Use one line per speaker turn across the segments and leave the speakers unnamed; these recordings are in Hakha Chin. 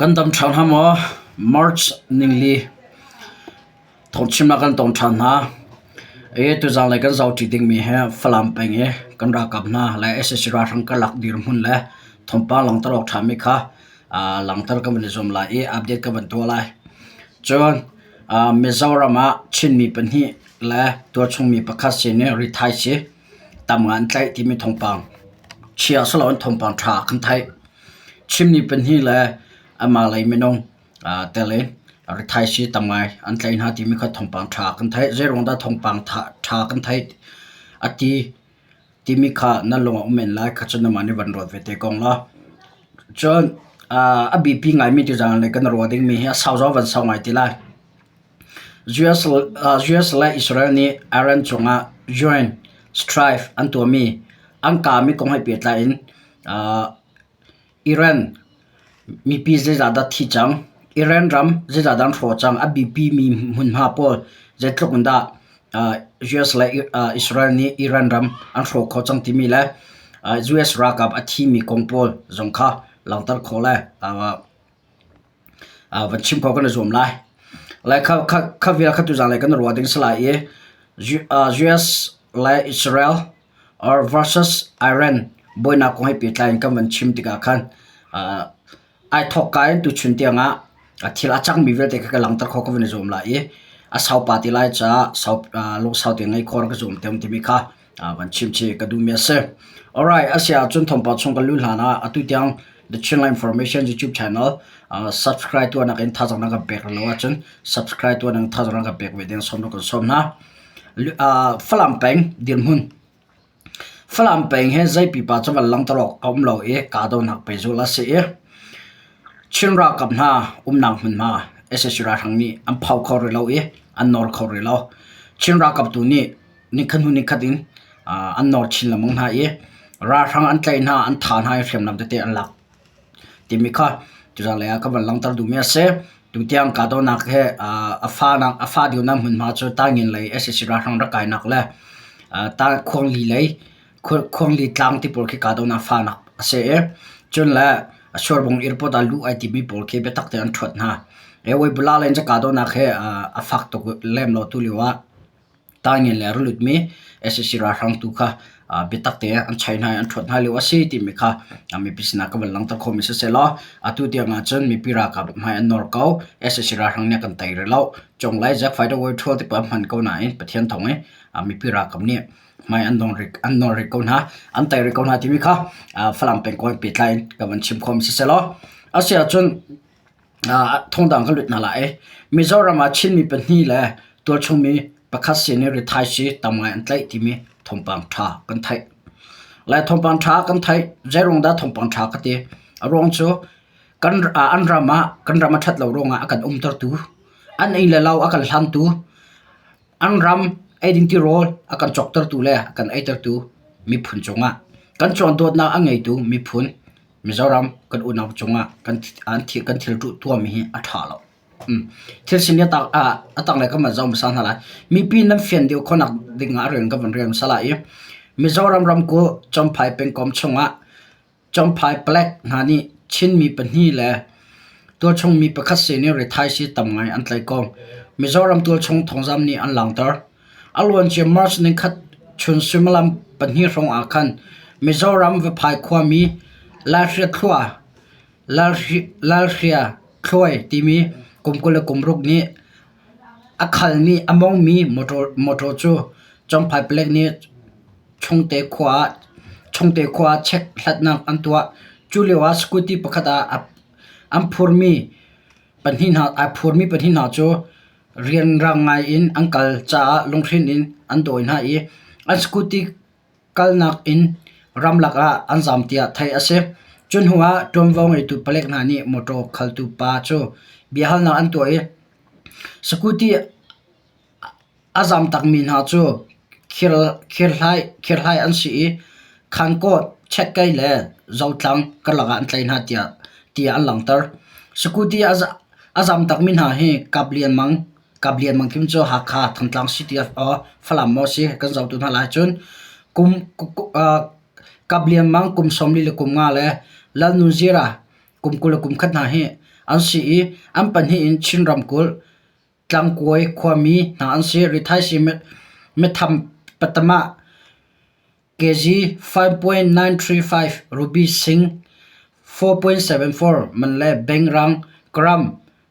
Kan dam ṭhan hnga maw? March ningli thawngchimnak kan tong ṭhan hna. I tuzanglei kan zohṭi dingmi hi Falam peng i kan ralkap hna le sac ralhrang karlak dirhmun le thawngpang langhter awk ṭhami kha langhter kan van i zuam lai i update kan van tuah lai. Cun Mizoram ah Chinmi pahnih le tualchungmi pakhat sin i rithaisii tam ngai an tlaih timi thawngpang chia si loin thawngpang ṭha kan theih. Chinmi pahnih le amah lei minung tel in rithaisii tam ngai an tlaih hna timi kha thawngpang ṭha kan theih. Zeiruang dah thawngpang ṭha kan theih a ti timi kha na lung a um men lai. Kha cu nangmah nih van ruat ve te ko law. Cun a biapi ngaimi tuzaan lei kan ruah dingmi hi a sau zong van sau ngai ti lai. US le Israel nih Iran cungah joint strike an tuahmi an kahmi kong he pehtlai in Iran mipi zeizah dah thi cang? Iran ram zeizah dah an hrawh cang? A biapimi hmunhma pawl zeitluk in dah US le Israel nih Iran ram an hrawh khawh cang timi le US ralkap a thimi kong pawl zong kha langhter khawh le Van chim kho kan i zuam lai. Lai kha kha kha vial kha tuzaan lei kan ruah ding si lai i US le Israel or versus Iran buainak kong he pehtlai in kan van chim tikah khan ai thawk ka in tuchun tiang ah thil a cangmi vialte kha ka langhter kho ka van i zuam lai i a saupa ti lai caah sau lungsau te ngei khawh ka zuam te timi kha van chim chih ka duhmi a si. Alright, a si ahcun thawngpang chung kan luh hlan ah atu tiang The Chinland Information YouTube channel subscribe tuahnak in thazaang na kan pek lo ahcun subscribe tuahnak in thazaang na kan pek ve ding sawm kan sawm hna. Falam peng dirhmun Falam peng he zei pipa cu van langter awk a um lo i kahdohnak pehzulh a si i Chin ralkap hna umnak hmunhma sac ralhrang nih an pho kho rih lo i an nawr kho rih lo. Chin ralkap tu nih nikhat hnu nikhat in an nawr chin lengmang hna i ralhrang an tlaih hna, an thah hna i hriamnam tete an lak timi kha tuzaan lei ah ka van langhter duhmi a si. Tutiang kahdohnak he a fahnak a fah deuhnak hmunhma cu Taingen lei sac ralhrang rak kainak le Khuangli lei Khuangli tlang ti pawl khi kahdohnak fahnak a si i cun le Surbung airport ah luh ai timi pawl khi biatak tein an ṭhuat hna. Weibula lei in kahdohnak hi a fak tuk lem lo tu lio ah Taingen le a ra lutmi sac ralhrang tu kha biatak tein an chai hna i an ṭhuat hna lio a si timi kha mipi sinah ka van langhter khawhmi siseh law atu tiang ahcun mipi ralkap hmai an nawr ko. sac ralhrang nih a kan tei rih lo. Cunglei Jack Fighter War ṭhual ti paoh an hman ko nain Pathian thawng i mipi ralkap nih hmai an nawr rih an nawr rih ko hna an tei rih ko hna timi kha Falam pengkaw in pehtlai in ka van chim khawhmi siseh law a si ahcun Thongdang ka lut hna lai i Mizoram ah Chinmi pahnih le tualchungmi pakhat sin i rithaisii tam ngai an tlaih timi thawngpang ṭha kan theih. Lai thawngpang ṭha kan theih. Zeiruang dah thawngpang ṭha ka ti? A ruang cu kan an ram ah kan ram a ṭhat lo ruangah a kan umtertu, an inn le lo a kan hlantu, an ram eiding tirawl a kan cawktertu le a kan eitertu miphun cungah kan cawn-dawtnak a ngeitu miphun Mizoram kan unau cungah kan an thil kan thil tuahmi hi a ṭha lo. Thil sining a tanglei kan van zoh hmasa hna lai. Mipi nan fian deuh khawhnak ding ah rian kan van rian hmasa lai i Mizoram ramkulh Champhai pengkomh chungah Champhai palek hna nih Chinmi pahnih le tualchung mi pakhat sin i rithaisii tam ngai an tlaih ko. Mizoram tualchung thawngzam nih an langhter. A luancia March nikhat chun suimilam pahnih hrawng ah khan Mizoram Vaphai khuami Lalhria Thluai timi kum 26 nih a khalmi a mongmi mawṭaw cu Champhai palek nih Chungte khua ah check hlatnak an tuah. Cu lioah scooty pakhat ah an phurmi pahnih hna cu rianrang ngai in an kal caah lunghrinh in an dawi hna i an scooty kalnak in ramlak ah an zam tiah theih a si. Cu hnu ah ṭuanvo ngeitu palek hna nih mawṭaw khaltu pa cu biahalnak an tuah i scooty A zamtakmi hna cu khirhlai an si i Khankawt, Chekkei le Zotlang karlak ah an tlaih hna tiah an langhter. Sakuti a zamtakmi hna hi Kap Lian Mang, Kap Lian Mang Kim cu Hakha, Thantlang City Falam maw a si kan zohtu hna lai cun Kap Lian Mang kum 45 le Lal Nun Zira kum 21 hna hi an si i an pahnih in Chin ramkulh Tlangkuai khuami hna an si. Rithaisii methamphetamine kg 5.935, ruby sing 4.74 man le bangrang gram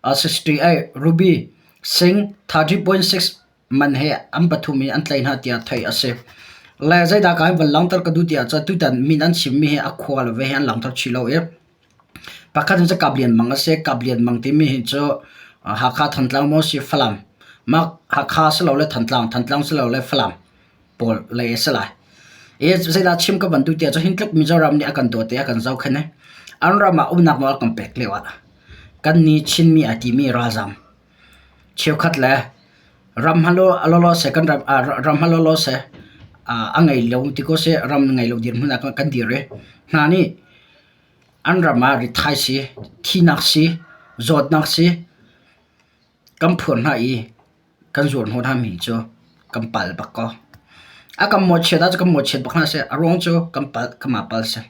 68, ruby sing 30.6 man he an pathum in an tlaih hna tiah theih a si. Le zeidah ka van langhter ka duh tiah cun tutan min an chimmi hi a khua le ve hi an langhter chih lo i pakhat in cu Kap Lian Mang a si. Kap Lian Mang timi hi cu Hakha Thantlang maw si Falam mah Hakha silole Thantlang, Thantlang silole Falam pawl lei a si lai. I zeidah chim ka van duh tiah cun hin tluk Mizoram nih a kan dawt i a kan zohkhenh i an ram ah umnak nawl a kan pek lio ah kannih Chinmi ai timi ralzam Cheukhat le ram halo seh kan ram ram halo seh a ngei lo ti ko seh ram ngei lo dirhmun ah kan dir i hna nih an ram ah rithai si, thinak si, zawtnak si kan phur hna i kan zuar hnawh hna mi cu kan pal bak ko. A kan mawhchiat ahcun kan mawhchiat bak hna seh a ruang cu kan palh kanmah palh a si.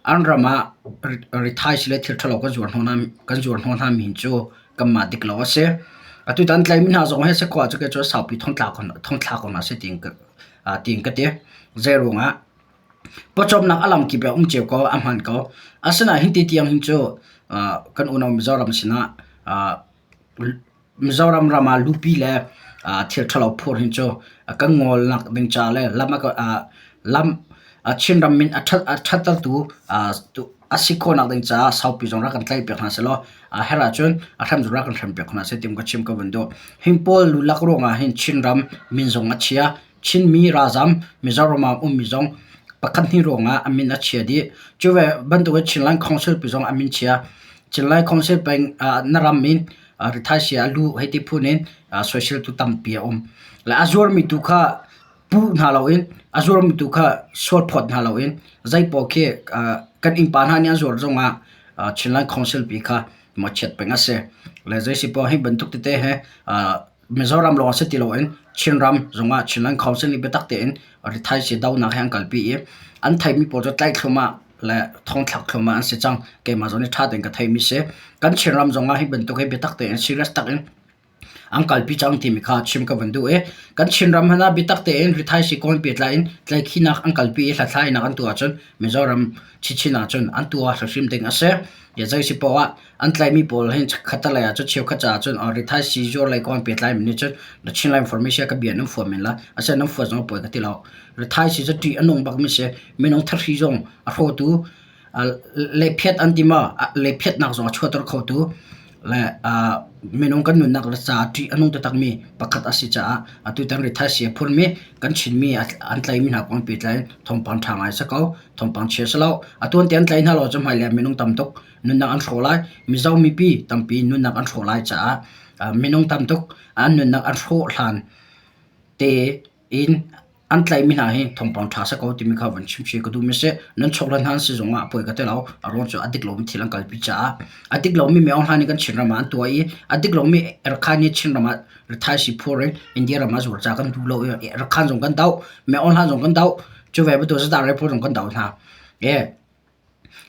An ram ah rithaisii le thil ṭhalo kan zuar hnawh hna mi cu kanmah dik lo a si. Atu tan tlaimi hna zong hi sakhua cu kei cu saupi thongtla ko hna seh tiin ka ti. Zeiruangah pawcawmnak a lamkip ah um cio ko, a hman ko. Asinain hiti tiang hin cu kan unau Mizoram sinah Mizoram ram ah lupi le thil ṭhalo phur hin cu kan ngawlnak ding ca le lam Chinram min a ṭhattertu a si khawhnak ding caah saupi zong rak kan tlaihpiak hna sehlaw a herh ahcun a hrem zong rak kan hrempiak hna seh ti ka chim ka vun duh. Hi pawl lulak ruangah hin Chinram min zong a chia. Chinmi ralzam Mizoram ah ummi zong pakhat hnih ruangah a min a chia dih. Cu ve bantukin Chinland Council pi zong a min chia. Chinland Council peng na ram in rithaisii a lu hei ti phun in soiseltu tampi a um. Le a zuarmi tu kha puh hna loin a zuarmi tu kha sualphawt hna loin zeipaoh khi kan innpa hna nih an zuar zongah Chinland Council pi kha mawhchiat peng a si. Le zeisipoah hi bantuk tete he Mizoram lawng si ti loin Chinram zongah Chinland Council nih biatak tein rithaisii donak he an kalpi i an theimi pawl cu tlaih thluahmah le thongthlak thluahmah an si cang. Keimah zong nih ṭha tein ka theimi si. Kan Chinram zongah hi bantuk hi biatak tein serious tak in an kalpi cang timi kha chim ka van duh i kan Chinram hmanh ah biatak tein rithaisii kawl pehtlai in tlaihkhihnak an kalpi i hlathlainak an tuah ahcun Mizoram chinchin ahcun an tuah hrimhrim ding a si. Zei si paoh ah an tlaihmi pawl hin khattelei ah cun cheukhat caah cun rithaisii zuar lei kong an pehtlai mi nih cun the Chinland Information ka bia nan fuan men la asinain nan fuan zong a pawi ka ti lo. Rithaisii cu ṭih a nung bakmi si. Minung thahri zong a hrawtu lephiat an ti maw lephiatnak zong a chuahter khotu le minung kan nunnak le caah ṭih a nung taktakmi pakhat a si caah atutan rithaisii a phurmi kan Chinmi an tlaihmi hna kong pehtlai in thawngpang ṭha ngai a si ko. Thawngpang chia si lo. Atu an ti an tlaih hna lo cu hmailei ah minung tam tuk nunnak an hrawh lai. Mizo mipi tampi nunnak an hrawh lai caah minung tam tuk an nunnak an hrawh hlan tein an tlaihmi hna hi thawngpang ṭha si ko timi kha van chim chih ka duhmi si. Nan chawk le hna an si zongah a pawi ka ti lo. A ruang cu a dik lomi thil an kalpi caah a dik lomi Myo hna nih kan Chinram ah an tuah i a dik lomi Rakhan nih Chinram ah rithaisii phur in India ram ah zuar ca kan duh lo i Rakhan zong kan doh, Myo hna zong kan doh, cu ve bantuk Zadar le pawl zong kan doh hna.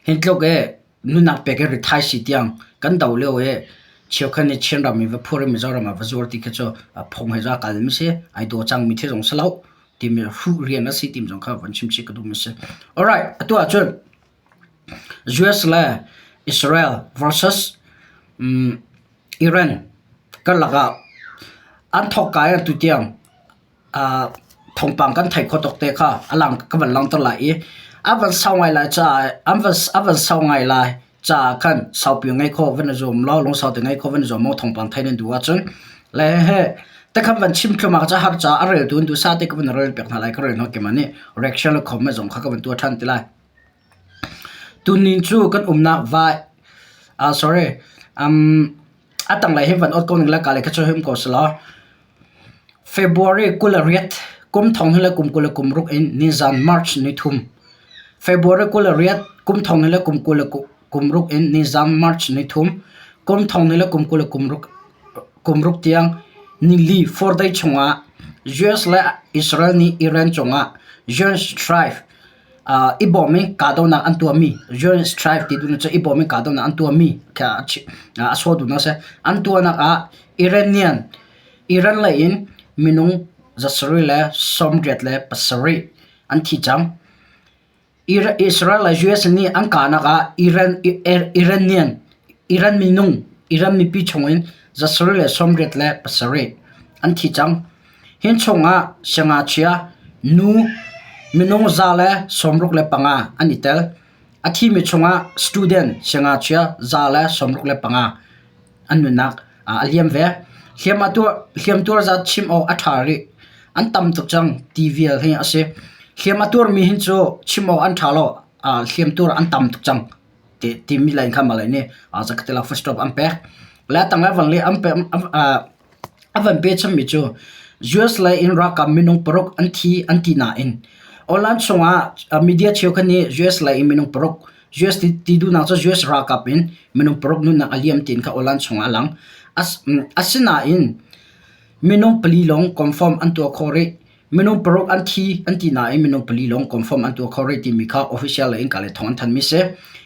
Hi tluk i nunnak pek i rithaisii tiang kan do lio i cheukhat nih Chinram i va phur i Mizoram ah va zuar ti khi cu phung he za kal mi si, ai daw cangmi thil zong si lo timi hruh rian a si timi zong kha van chim chih ka duhmi si. Alright, atu ahcun US le Israel versus um, Iran karlak ah an thawk kai atu tiang thawngpang kan theih khawh tuk te kha a lang ka van langhter lai i a van sau ngai lai caah an van a van sau ngai lai caah khan saupi ngei khawh van i zuam law lungsau te ngei khawh van i zuam maw thawngpang theih nan duh ahcun le he tekhan van chim thluahmah ca har caah a reltu an duh sa te ka van rel piak hna lai ka rel hna keimah nih reaction le comment zong kha ka van tuah ṭhan ti lai. Tunin cu kan umnak vai sorry um a tanglei hi van awt ko ning le ka le kha cu him ko selaw February 28 kum thong hi le kum 26 in nizan March ni thum February 28 kum thong hi le kum 26 in nizan March ni thum kum thong hi le kum 26 tiang nili 4 day chungah US le Israel nih Iran cungah US Strike. I bawm in kahdohnak an tuahmi joint strike ti tu cu i bawm in kahdohnak an tuahmi kha a sawh duhnak a si. An tuahnak ah Iranian Iran lei in minung zasarih le 87 an thi cang. Israel le US nih an kahnak ah Iran Iranian Iran minung Iran mipi chungin 27 an thi cang. Hi chungah siangngakchia nu minung 165 an i tel. A thimi chungah student siangngakchia 165 an nunnak a liam ve. Hliamtuar zat chim awk a ṭha rih. An tam tuk cang ti vial hi a si. Hliam a tuarmi hin cu chim awk an ṭha lo. Hliamtuar an tam tuk cang timi line kha Malay nih zakatila full stop an pek. Le a tanglei van le an pe A van pechanmi cu US lei in ralkap minung paruk an thi an ti nain online chungah media cheukhat nih US lei in minung paruk US ti duhnak cu US ralkap in minung paruk nunnak a liam tiin kha online chungah a lang. Asinain minung pali lawng confirm an tuah khawh rih. Minung paruk an thi an ti nain minung pali lawng confirm an tuah kho rih timi kha official lei in ka le thawng an thanmi si.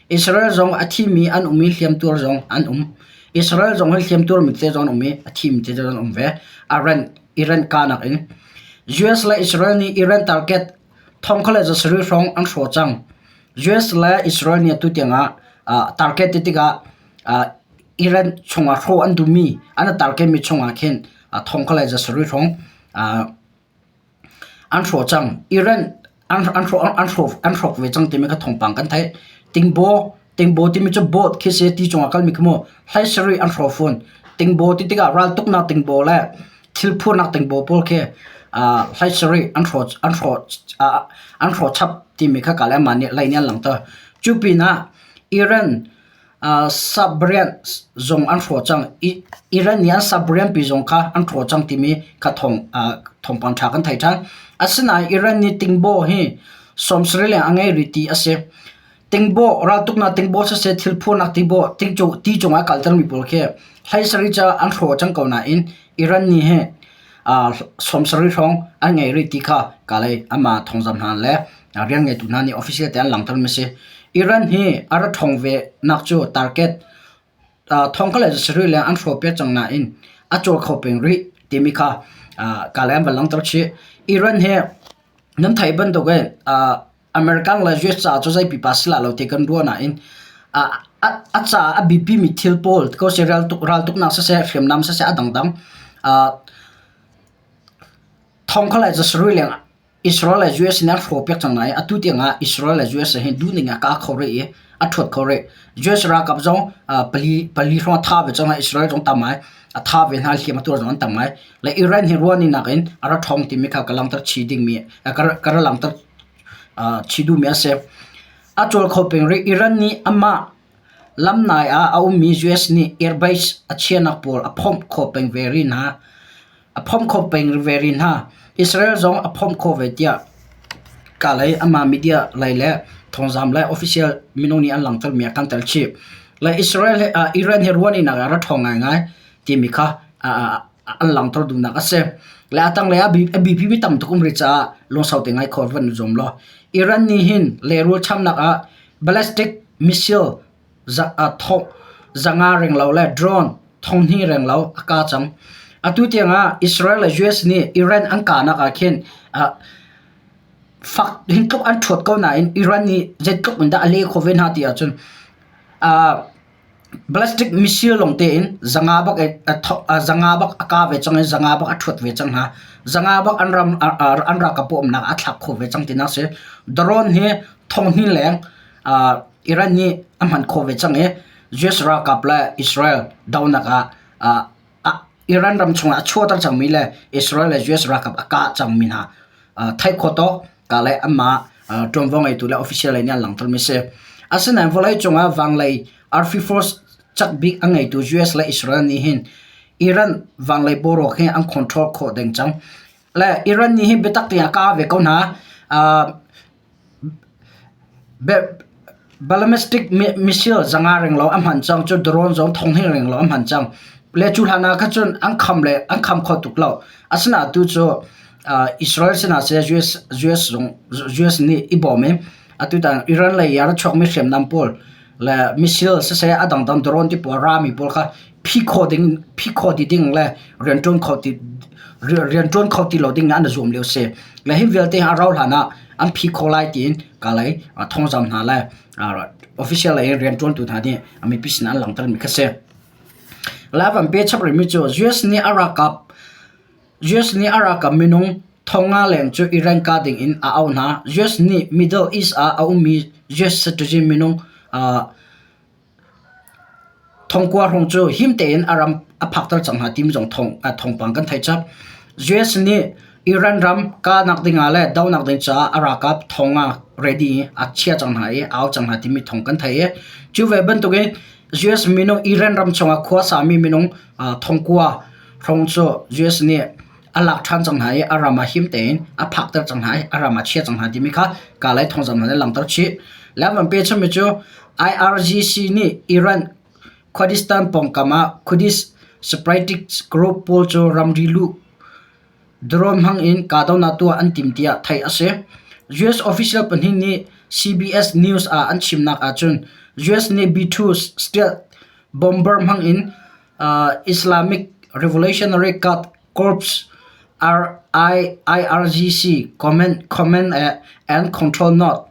Israel zong a thimi an um i hliamtuar zong an um. Israel zong hi hliamtuar mi te zong an um i a thimi te zong an um ve. Iran Iran kahnak in US le Israel nih Iran target thong kha le zasarih hrawng an hrawh cang. US le Israel nih atu tiangah target ti tikah Iran chungah hrawh an duhmi an target mi chungah khin thong kha le zasarih hrawng An hrawh cang. Iran an hrawk ve cang timi kha thawngpang kan theih. Tingbaw, tingbaw timi cu boat khi si ti cungah kalmi khi mu hlei sarih an hrawh fawn. Tingbaw ti tikah raltuknak tingbaw le thil phurnak tingbaw pawl khi hlei sarih an hrawh chap timi kha ka le mah nih lei nih an langhter. Cu pinah Iran Sub-rian zong an hrawh cang. Iran nih an sub-rian pi zong kha an hrawh cang timi kha thawngpang ṭha kan thei ṭhan. Asinain Iran nih tingbaw hi sawmsarih leng a ngei rih ti a si. Tingbaw, raltuknak tingbaw siseh, thilphurnak tingbaw, ti cungah a kaltermi pawl khi hleisarih cu an hrawh cang ko nain Iran nih hi sawmsarih hrawng an ngei rih ti kha kalay amah thawngzam hna le rian ngeitu hna nih official te an langhter mi si. Iran hi a ra ṭhawng ve nak cu target thong kha le sarih le an hrawh piak cang nain a cawl kho peng rih timi kha kalay an van langhter chih. Iran hi nan theih bantuk in American le US caah cu zei pipa si lah lo ti kan ruah nain a caah a biapimi thil pawl ko si raltuknak siseh hriamnam siseh a dangdang thong kha le zasarih leng Israel le US nih an hrawh piak cang nain atu tiang ah Israel le US hi duhning ah ka kho rih i a ṭhuat kho rih. US ralkap zong pali pali hrawng a tha ve cang hna Israel zong tam ngai a tha ve hna hliam a tuar zong an tam ngai. Le Iran hi ruahning nakin a ra ṭhawng timi kha ka langhter chih dingmi ka ra langhter chih duhmi a si. A cawl kho peng rih. Iran nih amah lamnai ah a ummi US nih airbase a chiahnak pawl a phomh khawh peng ve rih hna. A phomh khawh peng ve rih hna. Israel zong a phomh khawh ve tiah kalay amah media lei le thawngzam le official minung nih an langhtermi ah kan tel chih. Le Israel he Iran he ruahnak ah ra ṭhawng ngaingai timi kha an langhter duhnak a si. Le a tanglei ah a biapimi tam tuk um rih caah lungsau te ngai khawh van zuam law. Iran nih hin lehrul chamnak ah ballistic missile zanga renglo le drone thonghnih renglo a ka cang. Atu tiang ah Israel le US nih Iran an kahnak ah khin fak hin tluk an ṭhuat ko nain Iran nih zeitluk in dah a leh khawh ve hna ti ahcun Ballistic missile lawng tein zanga bak zanga bak a kah ve cang i zanga bak a ṭhuat ve cang hna. Zanga bak an ram an ralkap umnak a thlak khawh ve cang tinak a si. Drone hi thonghnih leng Iran nih a hman khawh ve cang i US ralkap le Israel dohnak ah Iran ram chungah a chuahter cangmi le Israel le US ralkap a kah cangmi hna theih khawh tawk ka le anmah ṭuanvo ngeitu le official lei nih an langhtermi a si. Asinain vawleicung ah vanglei arfi force cak bik a ngeitu US le Israel nih hin Iran vanglei boruak hi an control khawh deng cang. Le Iran nih hin biatak tein a kah ve ko hna. Ballistic missile zanga renglo a hman cang cu drone zong thonghnih renglo a hman cang. Le cu hlan ah khan cun an kham le an kham kho tuk lo. Asinain tu cu Israel sinah seh US US zong US nih i bawm i Atutan Iran lei a ra chuakmi hriamnam pawl le missile siseh a dangdang drone ti pawl rami pawl kha phi khawh ding phi khawh ti ding le rianṭuan kho ti rianṭuan kho ti lo ding an i zuam lio si. Le hi vialte hi a rauh hlan ah an phi khawh lai tiin kalay thawngzam hna le official lei in rianṭuantu hna nih mipi sin an langhtermi kha si. La van pe chap rihmi cu US nih a ralkap US nih a ralkap minung 500 leng cu Iran kah ding in a auh hna. US nih Middle East ah a ummi US citizen minung 9,000 hrawng cu him tein a ram a phakter cang hna timi zong thawngpang kan theih chap. US nih Iran ram kahnak ding ah le dohnak ding caah a ralkap 500 ready a chia cang hna i a au cang hna timi thawng kan theih i cu ve bantukin US minung Iran ram chungah khuasami minung 9,000 hrawng cu US nih a lak ṭhan cang hna i a ram ah him tein a phakter cang hna i a ram ah chia cang hna timi kha kalay thawngzamh hna nih langhter chih. Lam pe chimmi cu IRGC nih Iran Kurdistan pawngkam ah Kurdish separatist group pawl cu ramri luh drone hmang in kahdohnak tuah an tim tiah theih a si. US official pahnih nih CBS News ah an chimnak ahcun US nih B-2 stealth bomber hmang in Islamic Revolutionary Guard Corps IRGC Command and Control North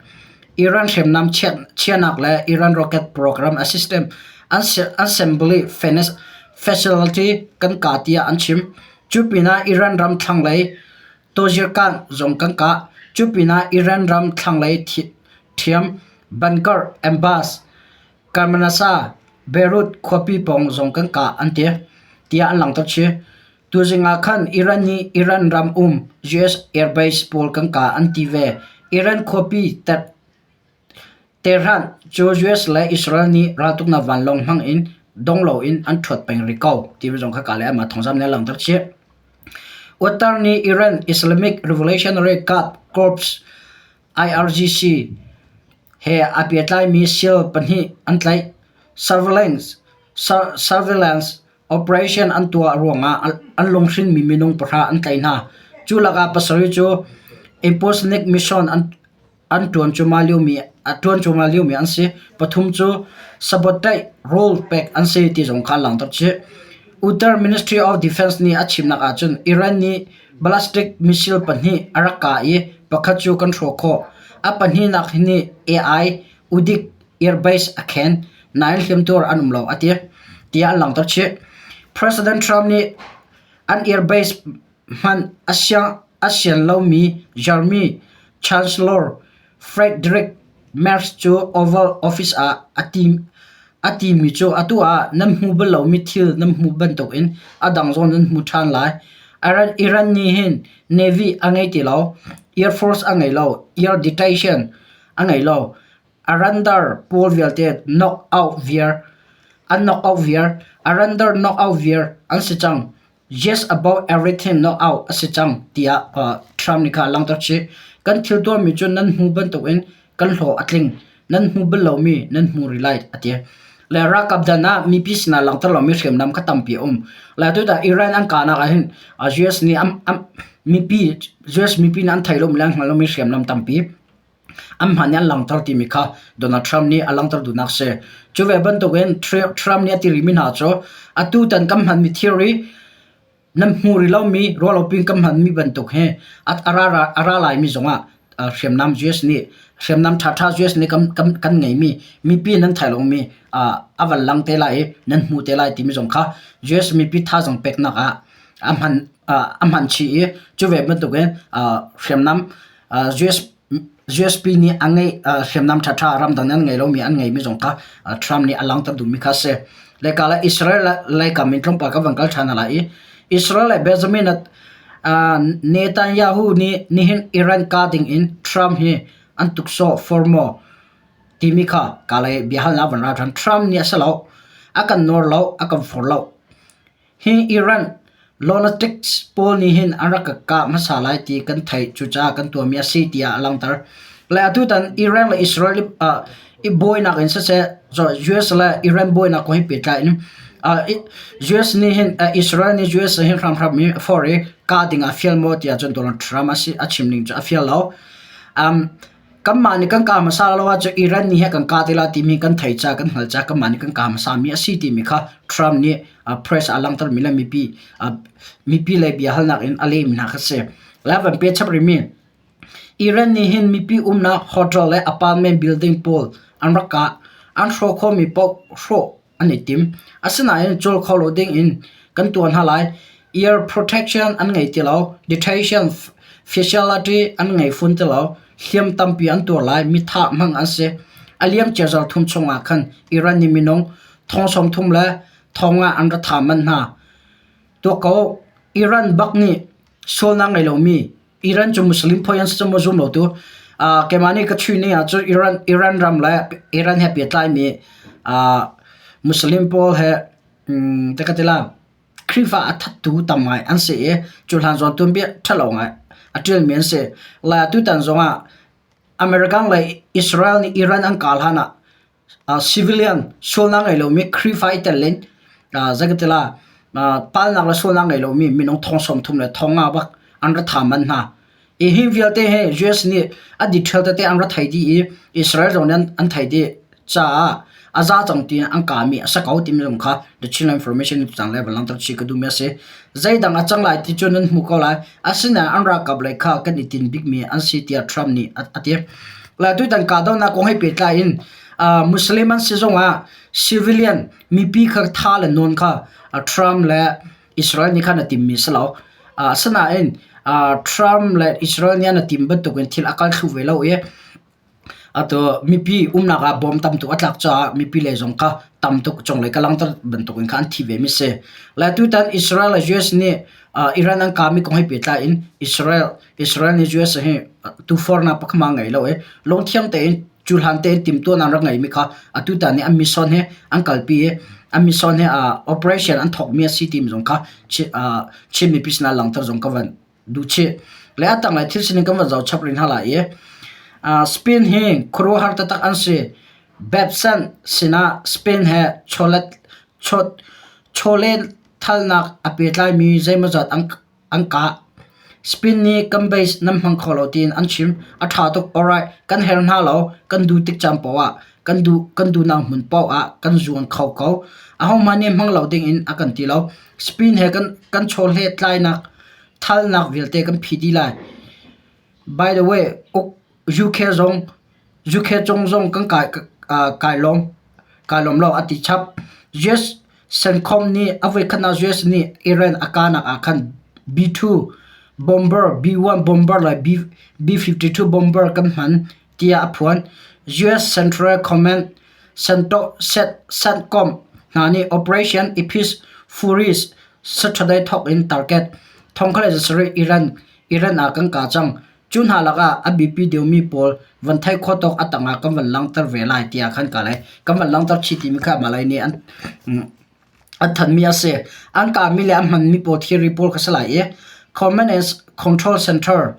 Iran hriamnam chiahnak le Iran rocket program system assembly facility kan kah tiah an chim. Cu pinah Iran ram thlanglei Tozirkan zong kan kah. Cu pinah Iran ram thlanglei thiam Bankar Embassy Karmanasa, Beirut khuapi pawng zong kan kah an ti, tiah an langhter chih. Tuzing ah khan Iran nih Iran ram um US airbase pawl kan kah an ti ve. Iran khuapi Tehran cu US le Israel nih raltuknak vanlawng hmang in dong loin an ṭhuat peng rih ko timi zong kha ka le amah thawngzamh nih a langhter chih. Qatar nih Iran Islamic Revolutionary Guard Corps IRGC he aa pehtlaimi seal pahnih an tlaih. Surveillance, surveillance operation an tuah ruangah an lunghrinmi minung pahra an tlaih hna. Cu lakah pasarih cu Imposnik mission an an ṭuan cuahmah liomi a ṭuan cuahmah liomi an si. Pathum cu sabotage role pek an si ti zong kha an langhter chih. Uttar Ministry of Defense nih a chimnak ahcun Iran nih Ballistic missile pahnih a rak kah i pakhat cu kan hrawh khawh. A pahnihnak nih AI udik airbase a khen, nain hliamtuar an um lo a ti, tiah an langhter chih. President Trump nih an airbase hmanh a sian lomi Germany Chancellor Friedrich Merz cu Oval Office ah a timi cu atu ah nan hmu bal lomi thil nan hmuh bantukin a dang zong nan hmu ṭhan lai. Iran nih hin Navy a ngei ti lo, Air Force a ngei lo, Air Detection a ngei lo. A randar pawl vialte knock out viar an knock out viar. A randar knock out viar an si cang. Just about everything knock out a si cang tiah Trump nih kha a langhter chih. Kan thil tuahmi cu nan hmu bantukin kan hlawh a tling. Nan hmu bal lomi nan hmu rih lai a ti. Le ralkap dan ah mipi sinah langhter lomi hriamnam kha tampi a um. Le tutan Iran an kahnak ah hin US nih mipi US mipi nih an theih lomi le an hngalh lomi hriamnam tampi An hman i an langhter timi kha Donald Trump nih a langhter duhnak a si. Cu ve bantukin Trump nih a ti rihmi hna cu atutan kan hmanmi thilri nan hmu rih lomi ruahlopi in kan hmanmi bantuk hi a ra laimi zongah hriamnam US nih hriamnam ṭhaṭha US nih kan ngeimi mipi nan theih lomi a van lang te lai i nan hmu te lai timi zong kha US mipi thazaang peknak ah a hman chih i cu ve bantukin hriamnam USP nih a ngeih hriamnam ṭhaṭha ramdang nih an ngei lomi an ngeimi zong kha Trump nih a langhter duhmi kha a si. Leka le Israel leikam in tlawmpal kan van kal ṭhan hna lai i Israel le Benjamin Netanyahu nih nihin Iran kah ding in Trump hi an tuksawh for maw timi kha kalay biahalnak van ra ṭhan. Trump nih a si lo, a kan nawr lo, a kan for lo. Hi Iran lunatics pawl nih hin an rak ka kah hmasa lai ti kan theih cucaah kan tuahmi a si tiah a langhter. Le atutan Iran le Israel i buainak in siseh US le Iran buainak kong he pehtlai in US nih hin Israel nih US hin hramhram i for i kah ding ah fial maw tiah cun Donald Trump a chim ning cu a fial lo. Kanmah nih kan kah hmasa lo ahcun Iran nih he kan kah te lai timi kan thei ca kan hngal ca kanmah nih kan kah hmasa mi a si timi kha Trump nih press a langhter mi le mipi mipi lei bia halnak in a lehmi hna kha si. Le van pe chap rihmi Iran nih hin mipi umnak hotel le apartment building pawl an rak kah. An hrawh khawhmi paoh hrawh an i tim. Asinain cawl kho lo ding in kan tuah hna lai. Ear protection an ngei ti lo. Detention facility an ngei fawn ti lo. Hliam tampi an tuar lai. Mithah hmang an si. A liam cia zarh thum chung ah khan Iran nih minung thong 30 le thong ah an ra tha manh hna. Tuak ko, Iran bak nih sualnak ngei lomi Iran cu Muslim phoi an si cu maw zum lo tu. Keimah nih ka chui ni ahcun Iran Iran ram le Iran he pehtlaimi Muslim pawl he te ka ti la Khrihfa a thattu tam ngai an si i cu hlan zawn tuanbia ṭhalo ngai a ṭialmi an si. Le tutan zongah American le Israel nih Iran an kal hlan ah Civilian sualnak ngei lomi Khrihfa i tel in zeikatila palnak le sualnak ngei lomi minung thong 30 le thong nga bak an ra tha manh hna. Hi hi vialte hi US nih a detail tete an ra thei dih i Israel zong nih an thei dih caah a za cang ti an kami a si ko timi zong kha The Chinland Information cang le van langhter chih ka duhmi a si. Zeidang a cang lai ti cu nan hmu ko lai. Asinain an ralkap lei kha kan i tinh bikmi an si tiah Trump nih a ti. Le tutan kahdohnak kong he pehtlai in Muslim an si zongah civilian mipi kha tha le nawn kha Trump le Israel nih khan a timmi si lo. Asinain Trump le Israel nih an a tim bantukin thil a kal thlu ve lo i atu mipi umnak ah bom tam tuk a tlak caah mipi lei zong kha tam tuk cunglei ka langhter bantukin kha an thi ve mi si. Le tutan Israel le US nih Iran an kami kong he pehtlai in Israel Israel nih US hi tufornak pakhat ma ngei lo i lungthiang tein cuhlan tein timhtuahnak rak ngeimi kha atutan nih an mission he an kalpi i an mission he operation an thawkmi a si timi zong kha Chin mipi sinah langhter zong ka van duh chih. Le a tanglei thil sining kan van zoh chap rih hna lai i Spain hi khuaruahhar taktak an si. Babsan sinah Spain he chawlet chawlehthalnak a pehtlaimi zeimawzat an an kah. Spain nih kan base nan hmang kho lo tiin an chim. A ṭha tuk. Alright, kan her hna lo. Kan duh tik caan paoh ah kan duh kan duhnak hmun paoh ah kan zuan kho ko. Ahohmanh nih hmang lo dingin a kan ti lo. Spain he kan kan chawhleh tlainak thalnak vialte kan phi dih lai. By the way, uk UK zong UK cung zong kan kai kai lawm kai lawm lo a ti chap. US CENTCOM nih a voikhatnak US nih Iran a kahnak ah khan B-2 bomber, B-1 bomber le B-52 bomber kan hman tiah a phuan. US Central Command CENTCOM hna nih Operation Epis Fury Saturday thawk in target 2007 Iran Iran ah kan kah cang. Cu hna lakah a biapi deuhmi pawl van theih khawh tawk a tangah kan van langhter ve lai tiah khan ka lei. Kan van langhter chih timi kha Malay nih an an thanhmi a si. An kahmi le an hmanmi pawl thilri pawl kha si lai i Command and Control Center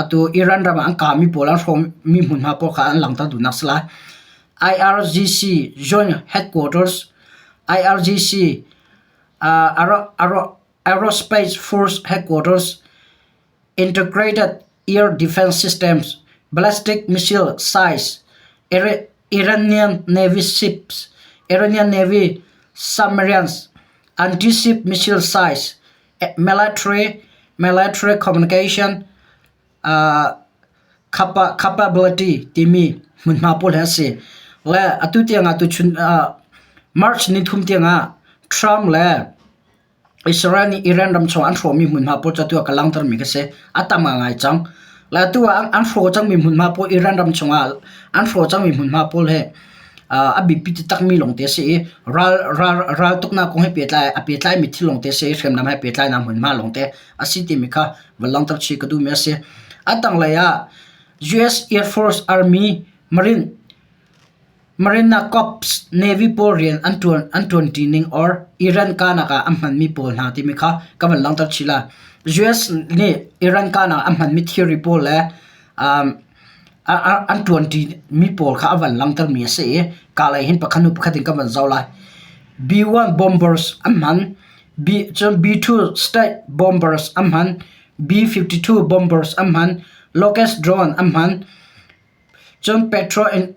atu Iran ram ah an kahmi pawl an hrawmmi hmunhma pawl kha an langhter duhnak si lai. IRGC Joint Headquarters IRGC Aerospace Force Headquarters Integrated Air Defense Systems, ballistic missile size, Iranian Navy ships, Iranian Navy submarines, anti-ship missile size, military, military communication capability timi hmunhma pawl hi a si. Le atu tiangah tuchun March ni thum tiangah Trump le Israel nih Iran ram chung an hrawhmi hmunhma pawl cu atu ah ka langhtermi ka si. A tam ngai cang. Le atu ah an hrawh cangmi hmunhma pawl Iran ram chungah an hrawh cangmi hmunhma pawl hi a biapi taktakmi lawngte a si i ral ral raltuknak kong he pehtlai a pehtlaimi thil lawngte a si i hriamnam he pehtlainak hmunhma lawngte a si timi kha van langhter chih ka duhmi a si. A tanglei ah US Air Force Army Marine Marine Corps Navy pawl rian an ṭuan an ṭuanṭi ning or Iran kahnak ah an hmanmi pawl hna timi kha ka van langhter chih lai. US nih Iran kahnak ah an hmanmi thilri pawl le um, an ṭuanṭi mi pawl kha a van langhtermi a si i kahlei hin pakhat hnu pakhat in kan van zoh lai. B-1 bombers an hman, B, cun B-2 stealth bombers an hman, B-52 bombers an hman, Locust drone an hman. Cun Patriot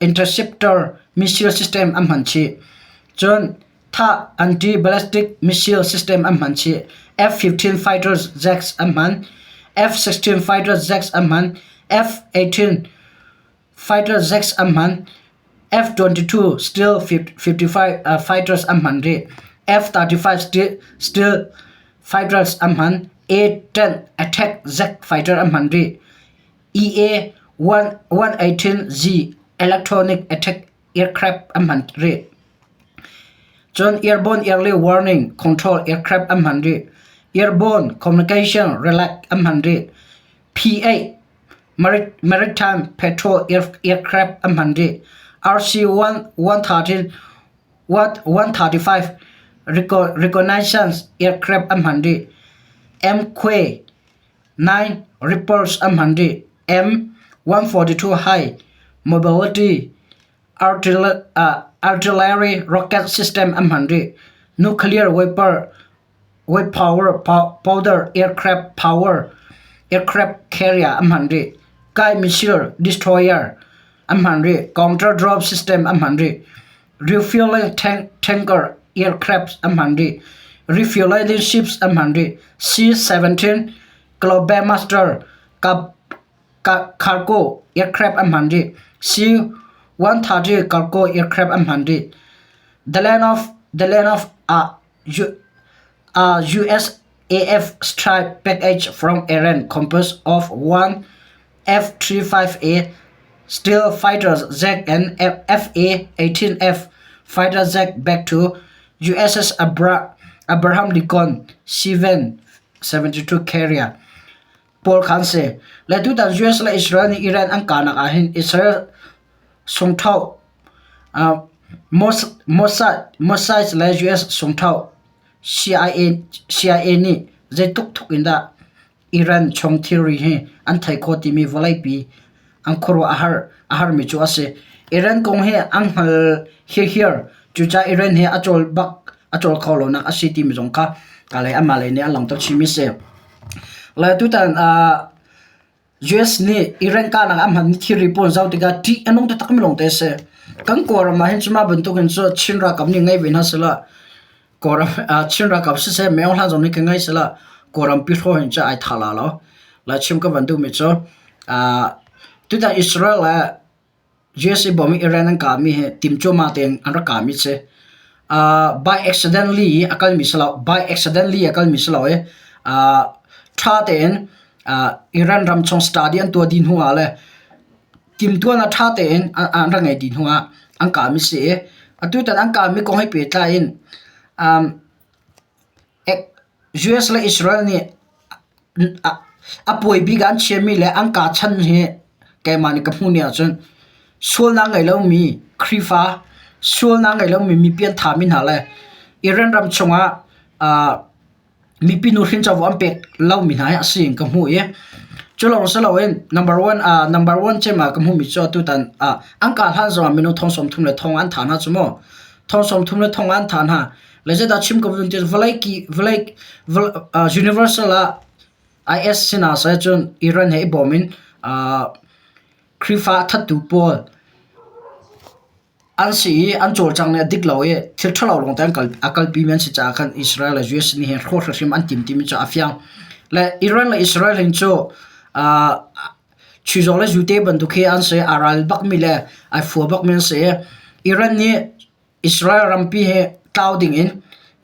Interceptor missile system an hman chih. Cun THAAD anti-ballistic missile system an hman chih. F-15 fighter jets an hman. F-16 fighter jets an hman. F-18 fighter jets an hman. F-22 Stealth 55 fighters an hman rih. F-35 Stealth fighters an hman. A-10 attack jet fighter an hman rih. EA-118G electronic attack aircraft an hman rih. Cun airborne early warning control aircraft an hman rih. Airborne communication relay an hman rih. P-8 maritime patrol aircraft an hman rih. RC-113 135 reconnaissance aircraft an hman rih. MQ 9 Reapers an hman rih. M142 High Mobility Artillery Rocket System an hman rih. Nuclear power powder aircraft power aircraft carrier an hman rih. Kai missile destroyer an hman rih. Counter drone system an hman rih. Refueling tanker aircraft an hman rih. Refueling ships an hman rih. C-17 Globemaster cargo aircraft an hman rih. C-130 cargo aircraft an hman rih. The land of USAF strike package from Iran composed of one F-35A Stealth fighter jet and F/A-18F fighter jet back to USS Abraham Lincoln C-72 carrier pawl kha an si. Le tutan US le Israel nih Iran an kahnak ahhin Israel sungthoh Mossad le US sungthoh CIA nih zeitluk thuk in dah Iran chung thilri hi an theih khawh timi vawleipi an khuaruah a harmi cu a si. Iran kong hi an hngal hirhiar. Cucaah Iran hi a cawl bak a cawl kho lonak a si timi zong kha kalei anmah lei nih an langhter chihmi a si. Le tutan US nih Iran kahnak a hmanmi thilri pawl zoh tikah ṭih a nung taktakmi lawngte a si. Kan Kawlram ah hin cu mah bantukin cu Chin ralkap nih ngei ve hna sehlaw Kawlram Chin ralkap siseh Myo Hlan zong nih ka ngei sehlaw Kawlram pi hraw hin cu ai tha la lo. Lai chim ka van duhmi cu tutan Israel le USA bawm i Iran an kahmi hi tim cuahmah tein an rak kahmi si. By accidentally a kalmi si lo. By accidentally a kalmi si lo i ṭha tein Iran ram chung study an tuah dih hnu ah le timhtuahnak ṭha tein an rak ngeih dih hnu ah an kahmi si i atutan an kahmi kong he pehtlai in US le Israel nih a puai bik ah an chiahmi le an kaa chan hi keimah nih ka hmuh ni ahcun sualnak ngei lomi Khrihfa sualnak ngei lomi mi pianthami hna le Iran ram chungah mipi nuhrin covo an pek lomi hna hi a si in ka hmuh i cu lawng si loin number one number one cem ah ka hmuhmi cu atutan an kah hlan zongah minung thong 30 le thong an thah hna cu mu. Thong 30 le thong an thah hna. Le zeidah chim ka vun ti vawlei ki vawlei universal ah IS sinah sai cun Iran he i bawm in Khrihfa thattu pawl an si i an cawlcangh nih a dik lo i thil ṭhalo lawngte an kal a kalpimi an si caah khan Israel le US nih hin hrawh hrimhrim an tim timi cu a fiang. Le Iran le Israel hin cu chizawh le zute bantuk hi an si. Aa ral bakmi le ai fua bakmi an si i Iran nih Israel rampi hi tlau dingin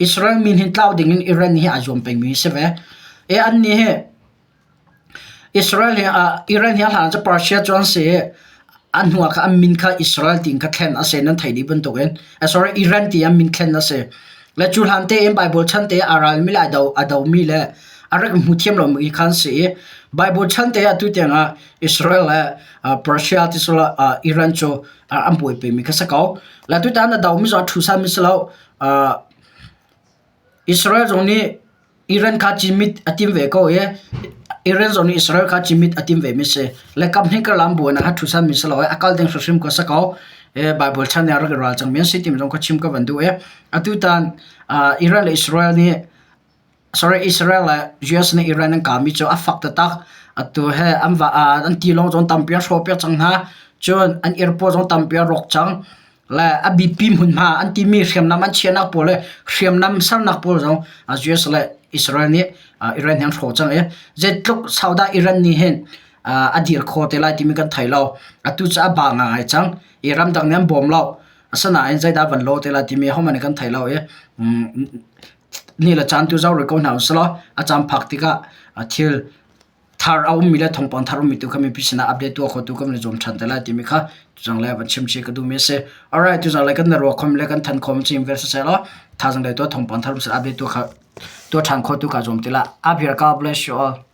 Israel min hin tlau dingin Iran hi aa zuam pengmi a si ve. I annih hi Israel hi Iran hi a hlan cu Persia cu an si i an hnu ah khan an min kha Israel tiin kha thlen a si nan theih dih bantukin sorry Iran ti an min thlen a si. Le cu hlan tein Bible chan te a ralmi le a domi le a rak hmu thiam lomi kha an si i Bible chan te atu tiangah Israel le Persia ti sila Iran cu an buaipimi kha si ko. Le tutan a domi zong a ṭhusanmi si lo. Israel zong nih Iran kha cimit a tim ve ko i Iran zong nih Israel kha cimit a tim vemi si. Le kam hnih karlam buainak kha ṭhusanmi si lo i a kal ding hrimhrim ko si ko. Bible chan nih a rak i ral cangmi an si timi zong kha chim ka van duh i atutan Iran le Israel nih sorry Israel le US nih Iran an kahmi cu a fak taktak. Atu he an va an tilawng zong tampi an hrawhpiak cang hna. Cun an airport zong tampi an rawk cang. Le a biapi hmunhma an timi hriamnam an chiahnak pawl le hriamnam sernak pawl zong US le Israel nih Iran he an hrawh cang i zeitluk sau dah Iran nih hin a dir kho te lai timi kan thei lo. Atu cu a ba ngai cang. I ramdang nih an bawm lo. Asinain zeidah van lo te lai timi ahohmanh nih kan thei lo i ni le caan tu zoh rih ko hna usih law a caan phak tikah thil thar a ummi le thawngpang thar ummi tu kha mipi sinah update tuah khotu kan i zuam ṭhan te lai timi kha tuzang le van chim chih ka duhmi a si. Alright, tuzang le kan na ruah khom le kan than khom chin vel siseh law thazang le tuah thawngpang thar um update tuah kha tuah ṭhan khotu ka zuam ti la. Up here, God bless you all.